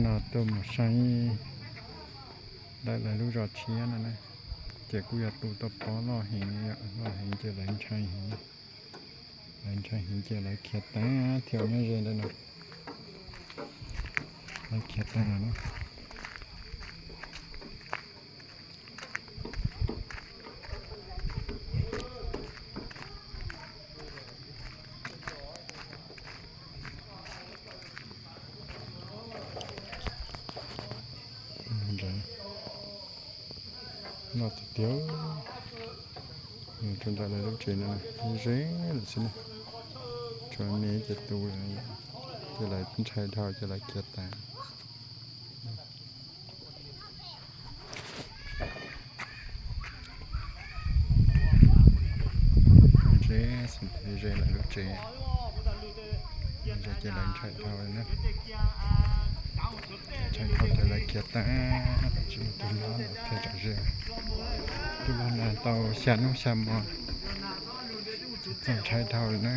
No tuaj mus saib ntawm lawv lub zos tshiab no na, ces kuj yog tu tau pob loj heev, loj heev ces lawv ntshai heev, lawv ntshai heev ces lawv khiav tag thiab nyob ze ntawm no, lawv khiav tag no. Loj tiag tiag. Tsuas ntawm lawv lub tsev no ze lawm xwb na, tshuav me ces tu lawm, ces lawv ntshai dhau ces lawv khiav tas. Ze, ze lawv lub tsev, ze ces lawv ntshai dhau na, ntshai dhau ces lawv khiav tas, tsis muaj tus nyob lawm thiaj tso ze. Tus loj na tau xya hnub xya hmo, txog ntshai dhau lawm na.